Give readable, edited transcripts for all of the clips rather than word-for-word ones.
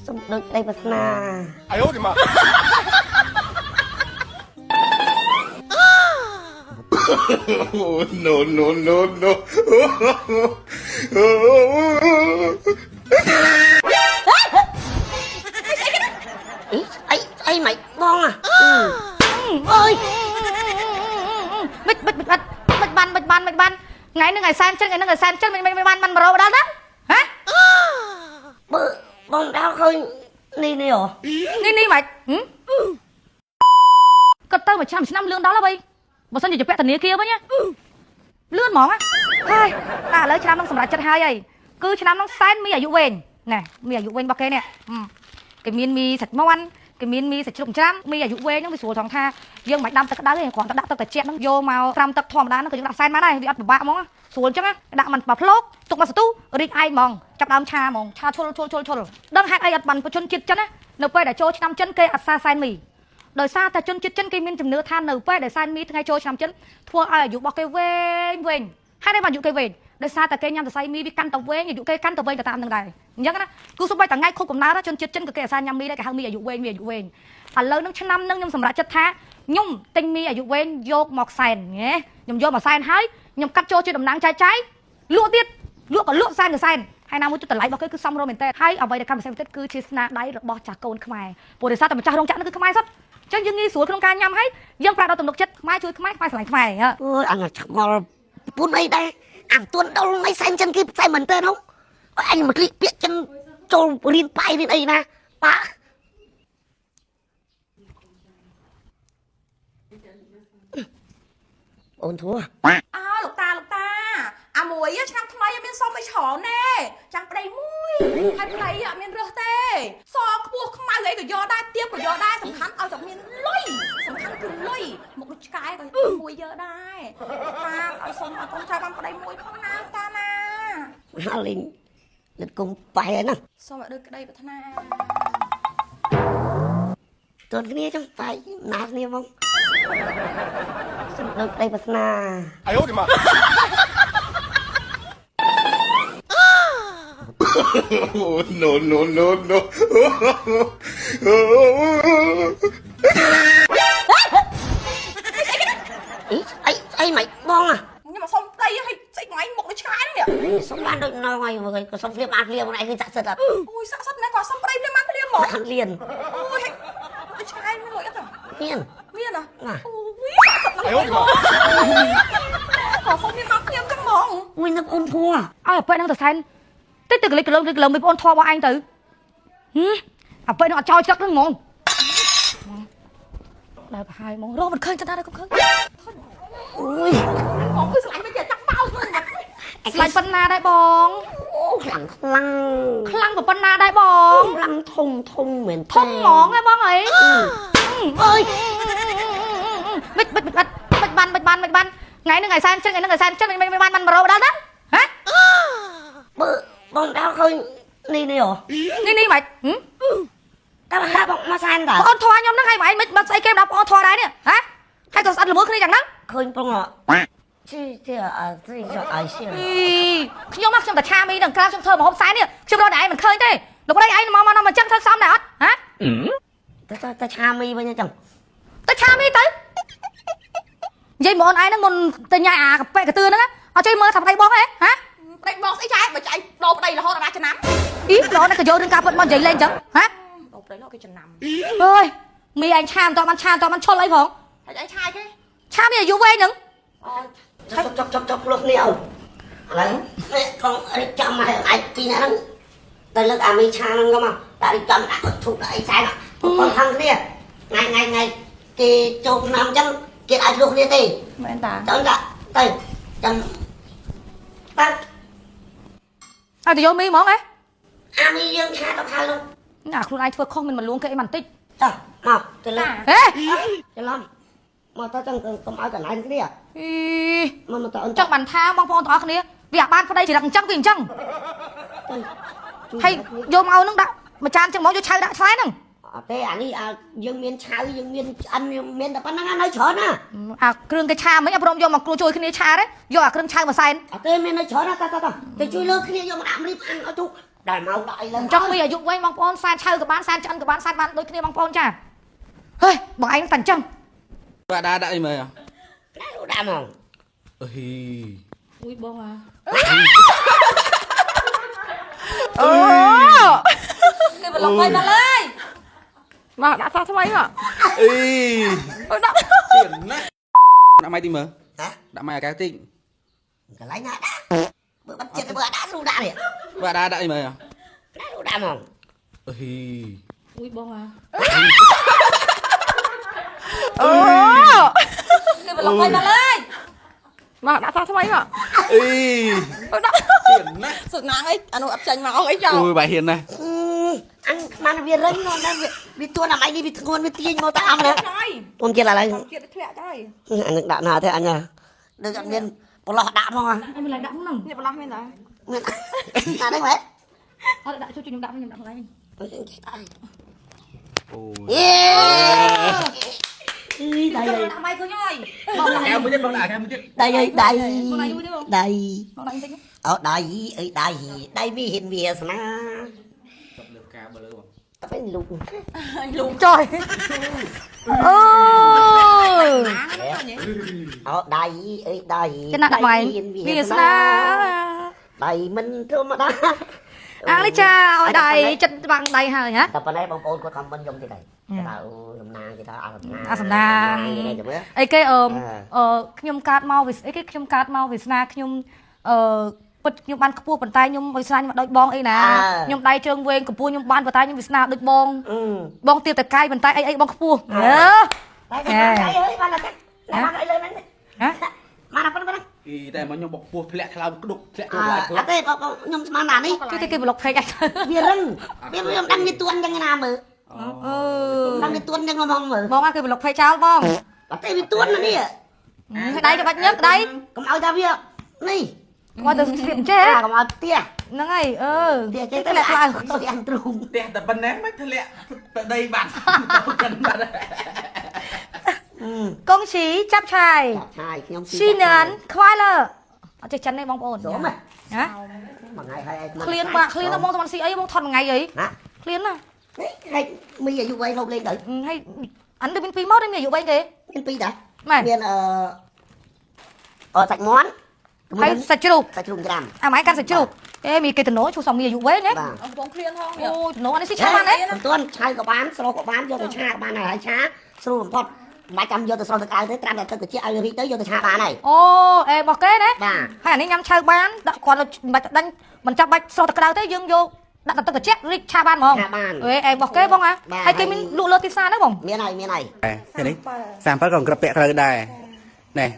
សុំដូចក្តីប្រាថ្នា 哎呦我的妈！No no no no! អីអីអីមិនបងអាអើយ មិនមិនមិនមិនបានមិនបានមិនបានថ្ងៃហ្នឹងឲ្យសែនចឹងថ្ងៃហ្នឹងឲ្យសែនចឹងមិនមិនបានមិនមករកដល់ណាហ៎ បើបងដល់ឃើញនេះនេះហ៎ នេះនេះមិនគាត់ទៅមួយឆ្នាំឆ្នាំលឿនដល់ហើយបើសិនជាជពាក់ធនាគារវិញណាលឿនហ្មងហើយតែឥឡូវឆ្នាំហ្នឹងសម្រាប់ចិត្តហើយហើយគឺឆ្នាំហ្នឹងសែនមានអាយុវែងណែមានអាយុវែងរបស់គេនេះគេមានមីសាច់មាន់គេមានមីសាច់ជ្រូកច្រាំមីអាយុវែងហ្នឹងវាស្រួលថងថាយើងមិនដាំទឹកក្តៅទេគ្រាន់តែដាក់ទឹកត្រជាក់ហ្នឹងយកមកត្រាំទឹកធម្មតាហ្នឹងក៏យើងដាក់សែនបានដែរវាអត់ពិបាកហ្មងស្រួលអញ្ចឹងដាក់มันមកផ្លោកទុកមកសន្ទុះរីកឯងហ្មងចាប់ដើមឆាហ្មងឆាឈុលឈុលឈុលឈុលដឹងហេតុអីអត់បានជនជាតិចិនណានៅពេលដែលចូលឆ្នាំចិនគេអត់សាសែនមីដោយសារតែជនជាតិចិនគេមានជំនឿថានៅពេលដែលសែនមីថ្ងៃចូលឆ្នាំចិនធ្វើឲ្យអាយុរបស់គេវែងវែងហេតុអីបានអាយុគេវែងដោយសារតែគេញ៉ាំសរសៃមីវាកាន់តែវែងអាយុគេកាន់តែវែងទៅតាមនឹងដែរអញ្ចឹងណាគឺសូម្បីតែថ្ងៃខូបកំណើតជនជាតិចិនក៏គេអាសាញ៉ាំមីដែរគេហៅមីអាយុវែងមីអាយុវែងឥឡូវនឹងឆ្នាំនឹងខ្ញុំសម្រេចចិត្តថាខ្ញុំទិញមីអាយុវែងយកមកសែនញ៉េខ្ញុំយកមកសែនហើយខ្ញុំកាត់ចូលជាតំណាងចែកចាយលក់ទៀតលក់ក៏លក់សែនក៏សែនហើយណាមួយទៅតម្លៃរបស់គេគឺសមរម្យមែនតើហើយអ្វីដែលកម្មពិសេសទៀតគឺជាស្នាដៃរបស់ចាស់កូនខ្មែរព្រោះដោយសារតែម្ចាស់រោងចក្រនោះគឺខ្មែរសុទ្ធចឹងយើងងាយស្រួលក្នុងការញ៉ាំហើយយើងប្រាក់ដល់ទំនុកចិត្តខ្មែរជួយខ្មែរខ្មែរស្រឡាញ់ខ្មែរ អើយអញឆ្ងល់ពុនអីដែរអាទួនដល់មិនសែនចិនគេសែនមែនតើហ៎អញមកក្លៀកពាក្យចិនចូលរៀនបាយរៀនអីណាប៉ាអូនធัว អើលោកតាលោកតាអាមួយឆ្នាំថ្មីអត់មានសុំអីច្រើនទេចាំប្តីមួយហើយប្តីអត់មានរើសទេសខ្ពស់ខ្មៅអីក៏យកដែរទៀបក៏យកដែរសំខាន់ឲ្យតែមានលុយសំខាន់គឺលុយមកដូចឆ្កែក៏មួយយកដែរតាឲ្យសុំឲ្យកូនចៅបានប្តីមួយផងណាតាណា ហាលីងលិតគុំបែណា សុំឲ្យដូចក្តីប្រាថ្នា ទួនគ្នាចឹងបែណាគ្នាហ្មងសុំដូចក្តីប្រាថ្នា 哎呦我的妈！No no no no! អីអីអីមិនបងអា ខ្ញុំមកសុំប្តីឲ្យស្អីថ្ងៃមុខដូចឆ្កែនេះ សុំបានដូចណងហើយក៏សុំភ្លាមបានភ្លាមឯងគឺចាក់សិតអត់ អូយស័ក្តិសិទ្ធណាស់គាត់សុំប្តីភ្លាមបានភ្លាមហ្មង បានលៀន អូយដូចឆ្កែមានលុយអត់ មាន មានអ ណា អូយស័ក្តិសិទ្ធណាស់ 哎呦我的妈！ ខុំមានមកភ្លាមចឹងហ្មង មួយនឹកអូនធัว ឲ្យអាប៉ែហ្នឹងទៅសែនតិចទៅកលិចកលងកលងមិនបងធေါ်របស់ឯងទៅហឹមអាប៉ែហ្នឹងអត់ចោលចឹកហ្នឹងហ្មងដើរប្រហើយហ្មងរកមិនឃើញទៅណាដល់កុំឃើញ អូយ ហ្មងគឺស្រឡាញ់វិញចាក់បោកហ្នឹង ស្លាញ់ប៉ុណ្ណាដែរបង អូខ្លាំងខ្លាំង ខ្លាំងប៉ុណ្ណាដែរបង ខ្លាំងធំធំមែន ធំហ្មងហ៎បងអី អើយ មិនមិនមិនមិនបានមិនបានមិនបានថ្ងៃហ្នឹងឲ្យសែនចឹងថ្ងៃហ្នឹងឲ្យសែនចឹងមិនមិនបានមិនមករកដល់ណាហ៎ បើបងដល់ឃើញនេះនេះហ៎ នេះនេះមិន តើហាបងមកសែនតើ បងអូនធွာខ្ញុំហ្នឹងឲ្យម៉ែមិនមិនស្អីគេដល់បងអូនធွာដែរនេះហ៎ហើយក៏ស្អិតល្មើគ្នាយ៉ាងហ្នឹង ឃើញប្រុងជីជីអីជីអីស៊ី អីខ្ញុំមកខ្ញុំតែឆាមីនឹងក្រៅខ្ញុំធ្វើមហូបសែននេះខ្ញុំរកតែឯងមិនឃើញទេលោកប្តីឯងមកមកមកអញ្ចឹងធ្វើសមដែរអត់ហ៎ តើតើឆាមីវិញចឹង ទៅឆាមីទៅនិយាយមកអូនឯងហ្នឹងមុនទៅញ៉ាអាកាប៉ែកាទឿហ្នឹងអត់ចេះមើលថាប្តីបងហ៎ហ៎ ប្តីបងស្អីចែបើចែដោប្តីរហូតដល់ចំណាំ អីលោកណាក៏យករឿងការពិតមកនិយាយលេងអញ្ចឹងហ៎ ដោប្តីលោកគេចំណាំ អើយមីឯងឆាមិនតបានឆាមិនតបានឈុលអីផង ហើយឯងឆាយគេ ឆាមីអាយុវែងហ្នឹង អូ ចប់ចប់ចប់ចប់លោកនេះអូឥឡូវនេះកងរៀបចំឲ្យឯងពីរហ្នឹងទៅលើកអាមីឆាហ្នឹងក៏មកដាក់រៀបចំដាក់ធូបដាក់អីសែនបងខាងគ្នាថ្ងៃថ្ងៃថ្ងៃគេចូលឆ្នាំចឹងគេអាចលោកគ្នាទេ មែនតា ចឹងតាទៅចឹងតា ឲ្យទៅយកមីហ្មងហ៎ អាមីយើងឆាទៅខៅនោះ អាខ្លួនឯងធ្វើខុសមិនមកលួងគេអីបន្តិច តោះមកទៅលើ ហេ ច្រឡំមកទៅចឹងកុំឲ្យកន្លែងគ្នា អី មកមកទៅអូន ចង់បានថាបងប្អូនទាំងអស់គ្នាវាអាបានប្តីចរិតអញ្ចឹងវាអញ្ចឹង ទៅ ហើយយកមកហ្នឹងដាក់មួយចានចឹងហ្មងយកឆៅដាក់ឆ្លែហ្នឹង អត់ទេអានេះអាយើងមានឆៅយើងមានឆ្អិនយើងមានតែប៉ុណ្្នឹងនៅច្រើនណា អាគ្រឿងគេឆាមិញអាព្រមយកមកគ្រូជួយគ្នាឆាទេយកអាគ្រឿងឆៅមកសែន អត់ទេមាននៅច្រើនណាតតតទៅជួយលើគ្នាយកមកដាក់ម្លៀបអានឲ្យទុក ដល់មកដាក់អីលើ អញ្ចឹងមានអាយុវែងបងប្អូនសែនឆៅក៏បានសែនឆ្អិនក៏បានសែនបានដូចគ្នាបងប្អូនចាហេបងឯងតែអញ្ចឹង បាទដាក់ដាក់អីមើល ដាក់ដាក់ហ្មង អឺហ៊ី អ៊ុយបងអា អូ គេប្រឡងឲ្យមកលើយ មកដាក់សាថ្មីមក អី អូដាក់ ទៀនណាស់ដាក់ម៉ៃទីមើល ហ៎ ដាក់ម៉ៃអាកែវតិច កន្លែងណាដាក់បើបាត់ចិត្តបើដាក់ស្រួលដាក់នេះ បាទដាក់ដាក់អីមើល ដាក់ដាក់ហ្មង អឺហ៊ី អ៊ុយបងអា អូ គេប្រឡងឲ្យមកលើយ មកដាក់សាថ្មីមក អី អូដាក់ ទៀនណាស់ សុណាងអីអានោះអត់ចាញ់មកអីចោល អូយបាយហ៊ានណាស់ អញខ្មានវារឹងណាស់វាទួនអាម៉ៃនេះវាធ្ងន់វាទាញមកតាមណា ហើយ ទួនទៀតឥឡូវ ជាតិធ្លាក់ទៅហើយ អានឹងដាក់ណាទេអញដូចអត់មានប្រឡោះដាក់ហ្មង អត់មានឡើងដាក់ហ្នឹង នេះប្រឡោះមានដែរ មានដាក់ហ្នឹងមែន អត់ដាក់ជួយខ្ញុំដាក់ខ្ញុំដាក់ខ្លួនឯង អូយ យេដៃ ដាក់ម៉ៃឃើញហើយបង កែវមួយទៀតបងដាក់កែវមួយទៀត ដៃអើយដៃដៃ បងដាក់តិច អោដៃអើយដៃដៃវាហ៊ានវាសនា ចប់លើផ្កាបើលើបង តែពេលលូក លូ ចុយអូ អោដៃអើយដៃ ចំណាក់ដាក់ម៉ៃវាសនា ដៃមិនធម្មតា អានេះចាឲ្យដៃចិត្តបាំងដៃហើយហ៎ តែប៉ុណ្ណេះបងប្អូនគាត់ខមមិនខ្ញុំទៀតហើយគេថាអូសំណាងគេថាអត់សំណាង អាសំណាង គេមើល អីគេអឺអឺខ្ញុំកើតមកវាអីគេខ្ញុំកើតមកវាសនាខ្ញុំអឺពិតខ្ញុំបានខ្ពស់ប៉ុន្តែខ្ញុំវាសនាខ្ញុំអត់ដូចបងអីណាខ្ញុំដៃជើងវែងកម្ពស់ខ្ញុំបានប៉ុន្តែខ្ញុំវាសនាដូចបង អឺ បងទៀបតែកាយប៉ុន្តែអីអីបងខ្ពស់អឺ តែដៃអើយបានតែបានអីលើហ្នឹង ហ៎ បានតែប៉ុណ្ណឹង អីតែមកខ្ញុំបុកពោះធ្លាក់ថ្លើមក្ដុកធ្លាក់ អ ចូលឡាយ ត់ទេបងខ្ញុំស្មានណានេះ ជួយគេគេប្លុកពេកអញ វារឹងវាខ្ញុំដឹងវាទួនយ៉ាងណាមើល អឺ ដឹងវាទួនយ៉ាងមកមើល បងគេប្លុកពេកចោលបង អត់ទេវាទួនណានេះ ហើយដៃក៏បាច់ញឹកដៃ កុំឲ្យថាវានេះ គាត់ទៅស្លៀកចេះ កុំឲ្យផ្ទះ ហ្នឹងហើយអឺ ផ្ទះចេះទៅ ធ្លាក់ខ្លាំង ទៅអាំងទ្រូង ផ្ទះតែប៉ុណ្ណេះមិនធ្លាក់ទៅដីបាត់ទៅកិនបាត់ កងស៊ីចាប់ឆាយ ឆាយខ្ញុំ ស៊ីណានខ្វាយលើអត់ចេះចិនទេបងប្អូន សូម ហ៎ មួយថ្ងៃហើយ ឃ្លានបាក់ឃ្លានទៅបងទៅបានស៊ីអីបងថត់មួយថ្ងៃអី ណា ឃ្លានណា នេះហើយមីអាយុវែងហូបលេងទៅ ហើយអានដូចមានពីរមកទេមានអាយុវែងទេ មានពីរដែរ មែន មានអឺអសាច់មាន់ ហើយសាច់ជ្រូក សាច់ជ្រូកច្រាំ អាម៉ែកាន់សាច់ជ្រូកអេមានគេតំណឈូសំមានអាយុវែងណា បាទ កំពុងឃ្លានហងនេះ អូតំណអានេះស៊ីឆាបានទេ មិនទាន់ឆៅក៏បានស្រុះក៏បានយកទៅឆាក៏បានដែរហើយឆាស្រួលបំផុតមិនបាច់ចាំយកទៅស្រុះទៅក្រៅទេត្រាំតែទឹកត្រជាក់ឲ្យរីកទៅយកទៅឆាបានហើយ អូអេរបស់គេណា បាទ ហើយអានេះញ៉ាំឆៅបានដាក់គាត់មិនបាច់ដេញមិនចាំបាច់ស្រស់ទឹកក្តៅទេយើងយកដាក់ទឹកត្រជាក់រីកឆាបានហ្មង ឆាបាន អេអេរបស់គេបងហ่ะហើយគេមានលក់លើទីផ្សារហ្នឹងបង មានហើយមានហើយ ឃើញនេះ37ក៏ក្របពាក់ត្រូវដែរណែ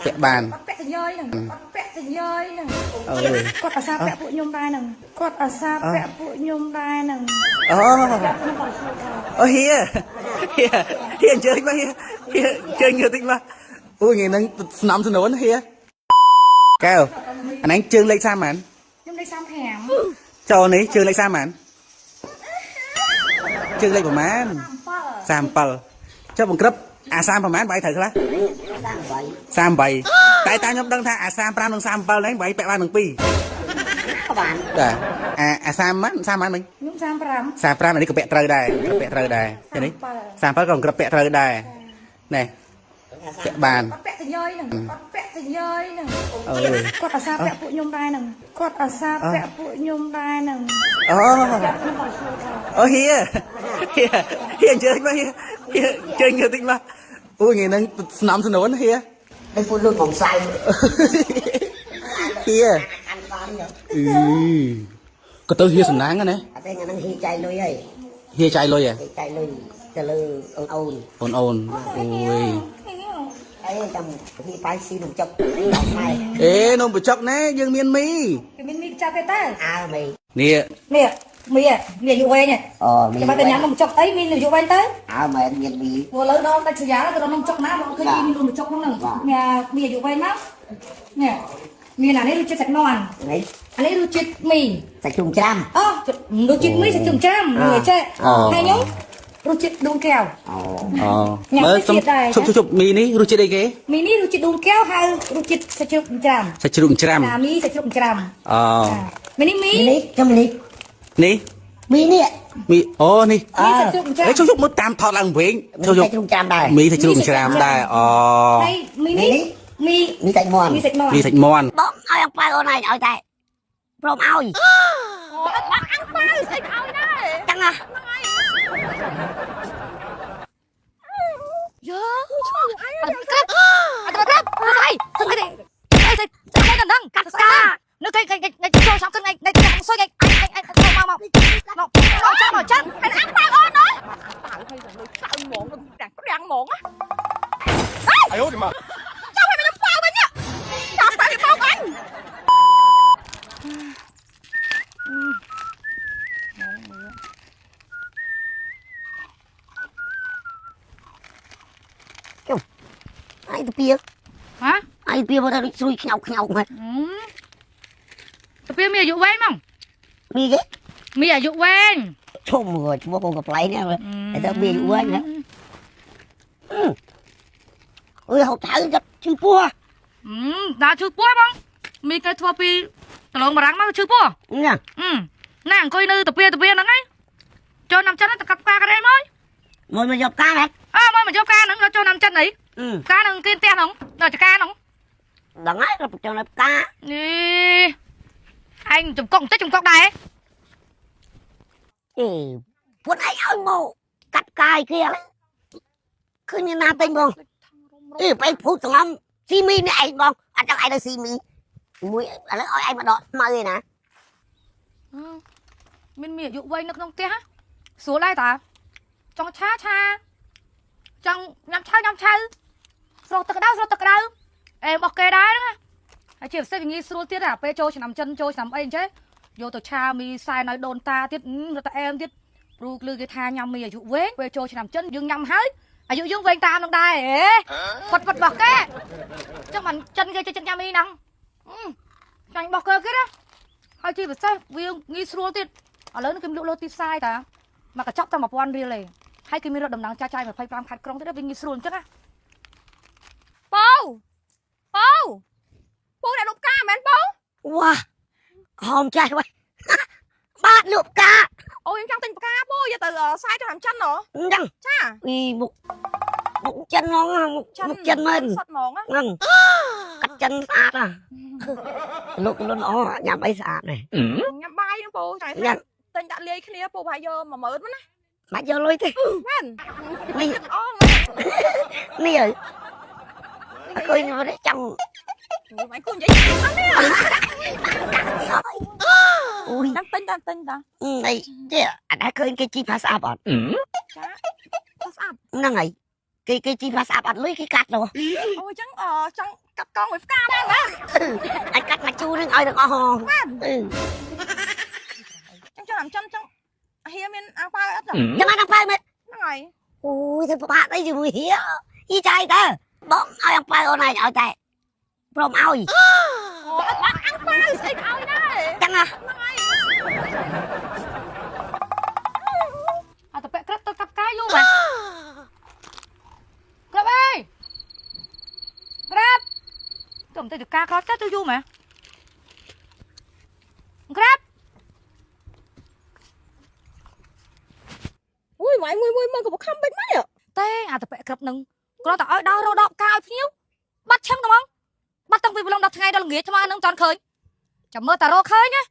ពាក់បាន គាត់ពាក់កញ្ញយហ្នឹងគាត់ពាក់កញ្ញយហ្នឹង អើយ គាត់អាសាពាក់ពួកខ្ញុំដែរហ្នឹងគាត់អាសាពាក់ពួកខ្ញុំដែរហ្នឹង អូអូហៀហៀហៀអញ្ជើញមកហៀហៀអញ្ជើញងើតិចមកអូយថ្ងៃហ្នឹងស្នំស្នួនហៀកែវអាហ្នឹងជើងលេខ30ហ្មង ខ្ញុំលេខ35 ចូលនេះជើងលេខ30ហ្មងជើងលេខប្រហែល37ចុះបង្ក្រឹបអា30ប្រហែលបាយត្រូវខ្លះ 38 38តែតាខ្ញុំដឹងថាអា35និង37ហ្នឹងបាយពាក់បានទាំងពីរ ក៏បាន បាទអាអា30ហ្នឹង30ហ្នឹងមិញ ខ្ញុំ35 35អានេះក៏ពាក់ត្រូវដែរក៏ពាក់ត្រូវដែរឃើញនេះ37ក៏ក្របពាក់ត្រូវដែរណែពាក់បាន គាត់ពាក់កញ្ញយហ្នឹងគាត់ពាក់កញ្ញយហ្នឹង អើយ គាត់អាសាពាក់ពួកខ្ញុំដែរហ្នឹងគាត់អាសាពាក់ពួកខ្ញុំដែរហ្នឹង អូអូហៀហៀហៀអញ្ជើញមកហៀហៀអញ្ជើញងើតិចមកអូយថ្ងៃហ្នឹងស្នំស្នួនហៀ ដូចពូលូតបងសៃ ហៀ អានបានទេ អឺក៏ទៅហៀសំណាងណា អត់ទេថ្ងៃហ្នឹងហ៊ីចៃលុយហើយ ហៀចាយលុយហ៎ ហ៊ីចៃលុយទៅលើអូនអូន អូនអូនអូយ អីចាំហ៊ីបាយស៊ីនំចុកដល់ខែ អេនំបញ្ចុកណែយើងមានមី គេមានមីចាប់ទេតើ អើមី នេះ នេះមីមីអាយុវែង អូមី ចាំតែញ៉ាំនំចុកអីមានអាយុវែងទៅ អើមែនមានមី ព្រោះឥឡូវដល់ដាច់សញ្ញាទៅដល់នំចុកណាបងឃើញមាននំចុកហ្នឹងមានមានអាយុវែងមកនេះមានអានេះរសជាតិសាច់មាន់ នេះ អានេះរសជាតិមី សាច់ជ្រូកច្រាំ អូរសជាតិមីសាច់ជ្រូកចាំនេះចេះហើយខ្ញុំរសជាតិដួងកែវ អូ អូ ញ៉ាំ មើល ទៅជាតិដែរ ជប់ជប់មីនេះរសជាតិអីគេ មីនេះរសជាតិដួងកែវហើយរសជាតិសាច់ជ្រូកចាំ សាច់ជ្រូកច្រាំ ណាមីសាច់ជ្រូកច្រាំ អូ មីនេះមី នេះចាំនេះ នេះ មីនេះ មីអូនេះ អើ អេជួយយកមើលតាមថតឡើងវិញជួយយក ជ្រុំចាំដែរ មីសាច់ជ្រូកច្រាមដែរអូ ហើយមីនេះមី មីសាច់មាន់ មីសាច់មាន់ មីសាច់មាន់ បងឲ្យអង្គប៉ៅអូនឯងឲ្យតែព្រមឲ្យ អូអត់បានអាំងប៉ាវស្អីក៏ឲ្យដែរ ចឹងណា យើឆ្ងល់អីក្រាប់អត់ក្រាប់ស្អីស្អីស្អីស្អីដល់ហ្នឹងកាត់ស្កានៅគេគេគេចូលឆាប់ទៅថ្ងៃថ្ងៃសុយថ្ងៃអញអញមកមកមកមកចាំមកចាំ អាំងប៉ាវអូនអើយប៉ាវឲ្យតែលុយក្តៅហ្មងក្រាំងក្រាំងហ្មងណា 哎呦我的妈！ ចាំឲ្យខ្ញុំប៉ាវវិញចាំប៉ាវគេបោកអញ អញទៅពី ហ៎ អញពីមកតែដូចស្រួយខ្ញោកខ្ញោកមក ទៅពេលមានអាយុវែងហ្មង មីគេ មានអាយុវែង ឈុំមើលឈ្មោះកូនកំប្លែងនេះតែទៅមីវិញណាអើយហូបថៅចាប់ឈឺពោះ ដល់ឈឺពោះបងមីគេធ្វើពីដលងបារាំងមកឈឺពោះ ណា ណាអង្គុយនៅតាពីតាពីហ្នឹងឯងចូលឆ្នាំចិនទៅកាត់ផ្កាក្រែមក មកមកយកផ្កាហ៎ អើមកមកយកផ្កាហ្នឹងដល់ចូលឆ្នាំចិនអីផ្កាហ្នឹងគេផ្ទះហ្នឹងដល់ចកាហ្នឹង ដឹងហើយដល់ចូលនៅផ្កា នេះឯងចំកុកបន្តិចចំកុកដែរ អេពួកឯងឲ្យមកកាត់ផ្កាយគេឥឡូវឃើញមានណាទិញបងអេបែភូតងំស៊ីមីនេះឯងបងអត់ចង់ឯងទៅស៊ីមីមួយឥឡូវឲ្យឯងមកដកស្មៅឯណា មានមានអាយុវែងនៅក្នុងផ្ទះស្រួលដែរតាចង់ឆាឆាចង់ញ៉ាំឆៅញ៉ាំឆៅស្រោះទឹកក្តៅស្រោះទឹកក្តៅអេរបស់គេដែរហ្នឹងហើយជាពិសេសវាងាយស្រួលទៀតអាពេលចូលឆ្នាំចិនចូលឆ្នាំអីអញ្ចឹងយកទៅឆាមីសែនឲ្យដូនតាទៀតរត់តែអែមទៀតព្រោះលឺគេថាញ៉ាំមីអាយុវែងពេលចូលឆ្នាំចិនយើងញ៉ាំហើយអាយុយើងវែងតាមនឹងដែរហេផុតផុតរបស់គេចឹងមិនចិនគេចិត្តញ៉ាំមីហ្នឹងចាញ់របស់គេគេណាហើយជាពិសេសវាងាយស្រួលទៀតឥឡូវនេះគេលក់លើទីផ្សារតាមកកញ្ចប់តែ1000រៀលទេហើយគេមានរត់ដំណឹងចាយចាយ25ខេត្តក្រុងទៀតវាងាយស្រួលអញ្ចឹងណា ប៉ូប៉ូពូអ្នកលុបកាមែនប៉ូ វ៉ាហមចេះវ៉េបាទលក់ផ្កា អូខ្ញុំចង់ទិញផ្កាពូយកទៅខ្សែចូលឆ្នាំចិនហ៎ អញ្ចឹង ចា អីមុខមុខចិនហ្មងមុខមុខចិនមែន សុតហ្មង ហ្នឹងកាត់ចិនស្អាតហ่ะលោកលុនអញ៉ាំអីស្អាតនេះ ញ៉ាំបាយហ្នឹងពូចង់ ញ៉ាំ ទិញដាក់លាយគ្នាពូប្រហែលយក10000មកណា មិនយកលុយទេ មែន នេះ អូ នេះហើយអើយនេះចង់ មិនគូនិយាយអត់នេះ អូយ ចាំទិញតាទិញតា អីទេអត់ដែរឃើញគេជីផាស្អាប់អត់ ចាស្អាត ហ្នឹងហើយគេគេជីផាស្អាប់អត់លុយគេកាត់នោះ អូអញ្ចឹងចង់កាត់កង់មួយផ្កាដែរណា អញកាត់មកជូរនឹងឲ្យទាំងអស់ហង ចឹងចាំចាំចឹងហៀមានអាប៉ាវអត់ចឹង ចាំអត់ប៉ៅមែន ហ្នឹងហើយ អូយធ្វើពិបាកអីជាមួយហៀហីចាយតើបងឲ្យអង្គប៉ៅអូនឯងឲ្យតែព្រមឲ្យ អូអត់បានអាំងប៉ាវស្អីក៏ឲ្យដែរ ចឹងណា អត់ទៅពាក់ក្រិតទៅកាប់កាយយូរមែនក្របអើយក្របទៅមិនទៅកាក្រទៅយូរមែនក្រប អូយម៉ៃមួយមួយមកក៏ខំបិចមក ទេអាទៅពាក់ក្របនឹងគ្រាន់តែឲ្យដើររកដកកាយឲ្យភ្ញៀវបាត់ឆឹងត្មងបាត់តាំងពីព្រលឹមដល់ថ្ងៃដល់ល្ងាចថ្មនឹងចង់ឃើញចាំមើលតារកឃើញណា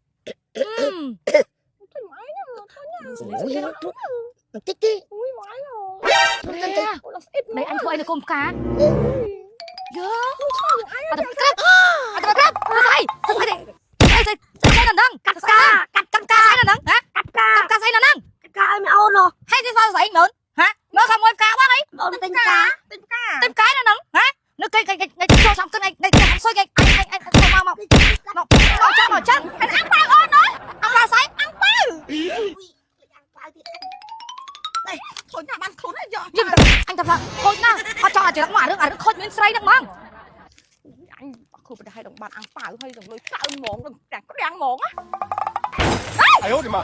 បន្តិចទេ អូយម៉ៃអូ បន្តិចទេ ដល់ស្អិត នេះអញធ្វើអីនៅគុំផ្កាយើអត់ទៅក្របអត់ទៅក្របស្អីស្អីស្អីស្អីស្អីដល់ហ្នឹង កាត់ផ្កាកាត់ កាត់ផ្កាស្អីដល់ហ្នឹងហ៎ កាត់ផ្កា កាត់ផ្កាស្អីដល់ហ្នឹង កាត់ផ្កាឲ្យមីអូន ហើយគេស្អីមើលហ៎មើលខាងមួយផ្កាបងអី អូនទិញផ្កា ទិញផ្កា ទិញផ្កាដល់ហ្នឹងហ៎នៅគេគេគេចូលឆាប់ទៅថ្ងៃថ្ងៃសុយគេអញអញមកមកមកមកចាំមកចាំ អាំងប៉ាវអូនអើយ អង្កាស្អី អាំងប៉ាវខូចណាស់បានខ្លួនហើយយក យឹមអញតែថាខូចណាស់អត់ចង់អាចរកមកអារឿងអារឿងខូចមានស្រីហ្នឹងហ្មង អញខូចប្រហែលដល់បានអាំងប៉ាវហើយដល់លុយក្តៅហ្មងដល់ក្រាំងហ្មង 哎呦我的妈！